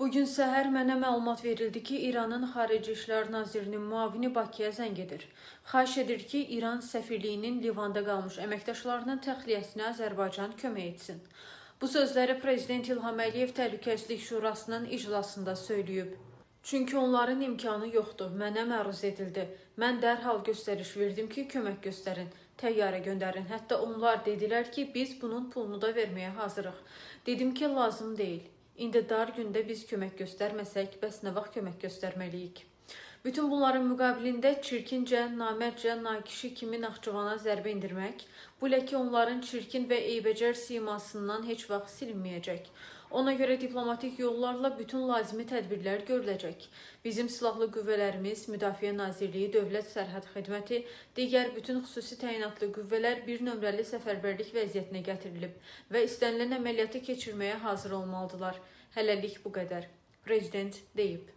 Bugün səhər mənə məlumat verildi ki, İranın Xarici İşlər Nazirinin müavini Bakıya zəng edir. Xahiş edir ki, İran səfirliyinin Livanda qalmış əməkdaşlarının təxliyəsinə Azərbaycan kömək etsin. Bu sözləri Prezident İlham Əliyev Təhlükəsizlik Şurasının iclasında söyləyib. Çünki onların imkanı yoxdur. Mənə məruz edildi. Mən dərhal göstəriş verdim ki, kömək göstərin, təyyarə göndərin. Hətta onlar dedilər ki, biz bunun pulunu da verməyə hazırıq. Dedim ki, lazım deyil. İndi dar gündə biz kömək göstərməsək, bəs nə vaxt kömək göstərməliyik? Bütün bunların müqabilində çirkincə, namərdcə, nakişi kimi Naxçıvana zərbə endirmək, bu ləkə onların çirkin və eybəcər simasından heç vaxt silinməyəcək. Ona görə diplomatik yollarla bütün lazımi tədbirlər görüləcək. Bizim silahlı qüvvələrimiz, Müdafiə Nazirliyi, Dövlət Sərhəd Xidməti, digər bütün xüsusi təyinatlı qüvvələr bir nömrəli səfərbərlik vəziyyətinə gətirilib və istənilən əməliyyatı keçirməyə hazır olmalıdırlar. Hələlik bu qədər. Prezident deyib.